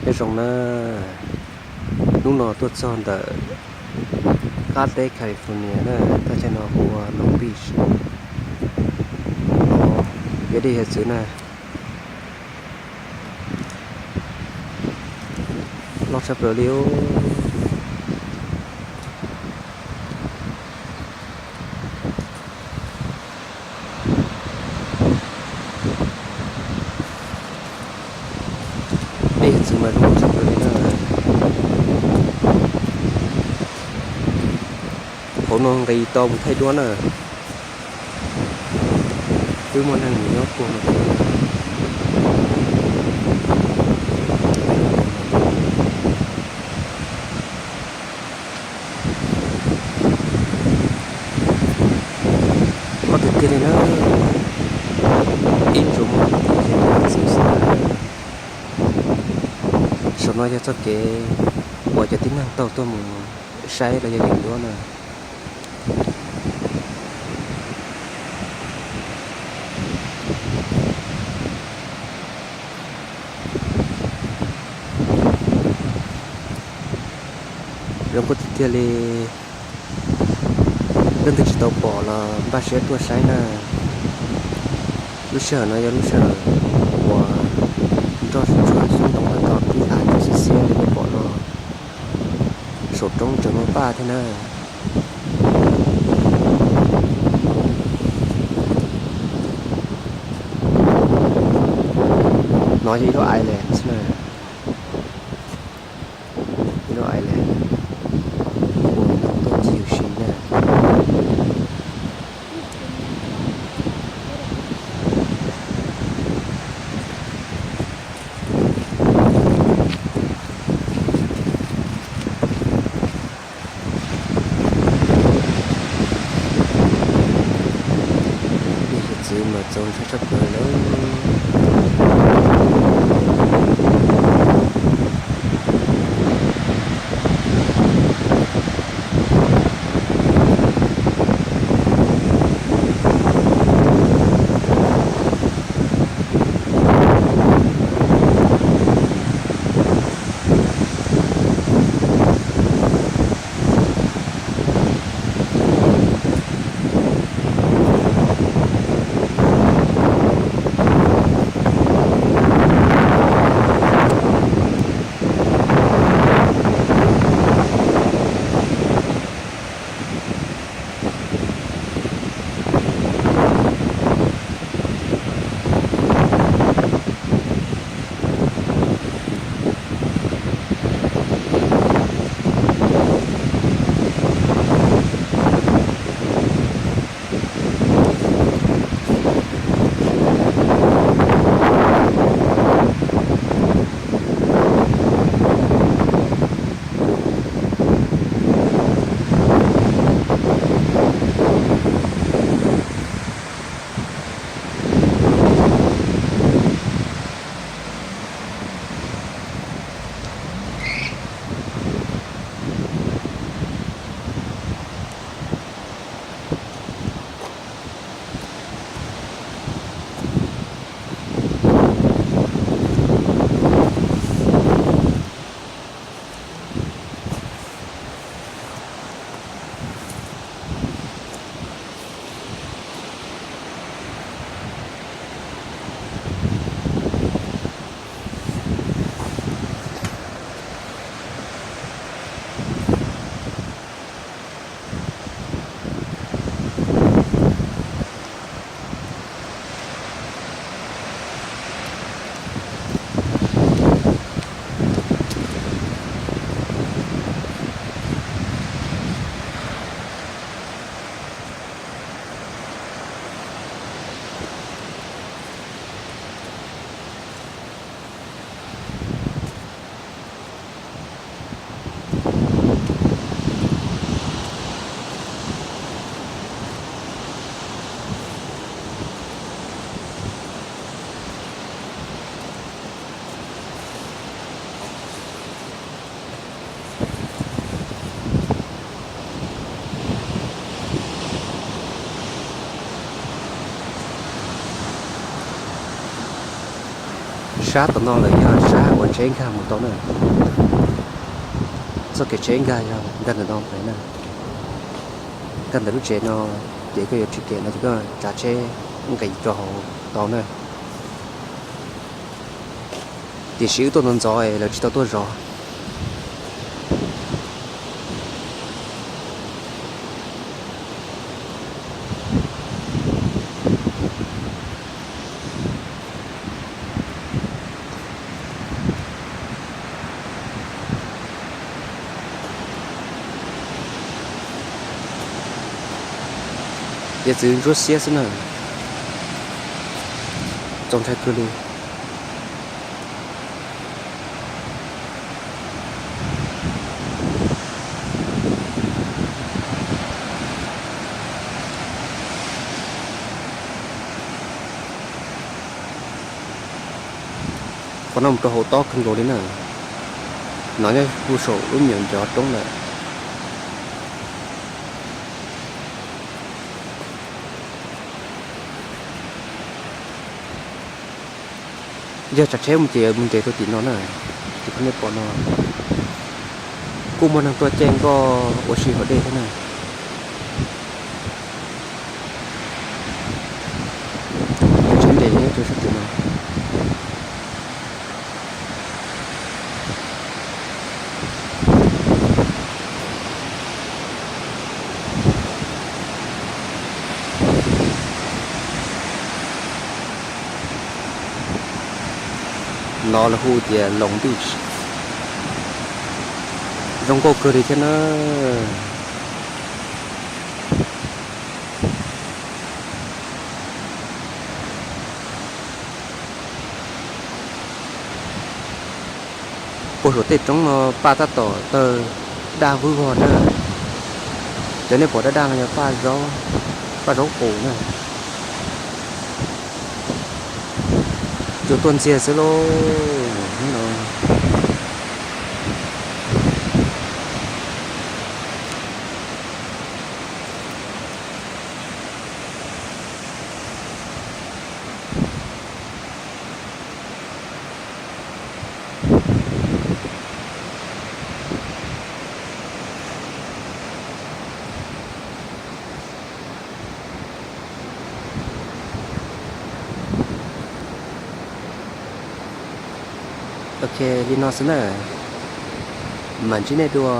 Nyob zoo na, hnub no tuaj txog ntawm qab teb California na, thaj chaw no hu ua Long Beach. Yog dej hiav txwv na, loj tshaj plaws li os. Dej hiav txwv mas zoo nkauj tshaj plaws li na. Hauv no nqis tau mus thaij duab na. Twb muaj neeg mus nyob puag no thiab. Loj tiag tiag li na, ib tsuas muaj ib txwv xwb. Saum no yog txoj kev uas cov tib neeg taug tuaj mus saib los yog yeem duab na. Zoo nkauj tiag tiag li. Leej twg tsis tau pom los npaj siab tuaj saib na. Lub sij hawm no yog lub sij hawm uas nroj tsuag xyoob ntoo los tau pib hlav xiab xiab li nej pom no. Saum roob tseem muaj paj thiab na. No yog ib lub island xwb na. Ib lub island uas nyob tuaj ci huv si na. Dej hiav txwv mas txaus ntshai tshaj plaws lawm. Sab tom no lawm yog sab uas tsheb nkag mus tau na. Txoj kev tsheb nkag yog nkag ntawm no pem na. Nkag ntawm lub tsev no, ces koj yuav tsis kem no ces koj tsav tsheb nqis rau hauv tau na. Tiam sis wb tuaj ntxov ntxov es lawv tsis tau tuaj zov. Ces txwv ntsuab xiab xwb na. Txaus ntshai kawg li. Qhov no mus rau hauv tob kawg nkaus li na. No nyob puag saum lub me nyuam ncov roob lawm. Yog tsav tsheb mus ces mus nres rau tim no na. Ces qhov nej pom no kuj muaj neeg tuaj caij nkoj ua si hauv dej thiab na. Tsheb nres nyob rau sab tim no. No lawv hu tias Loos Beach, zoo nkauj kawg li thiab na. Puag saum tej roob no paj tab tom tawg daj vwb vog na. Cov nej pom daj daj no yog paj zaub, paj zaub qus na. Tsuas tuaj ntxiag xwb lauj hnub no. Ok, li no xwb na. Mam ntsib nej dua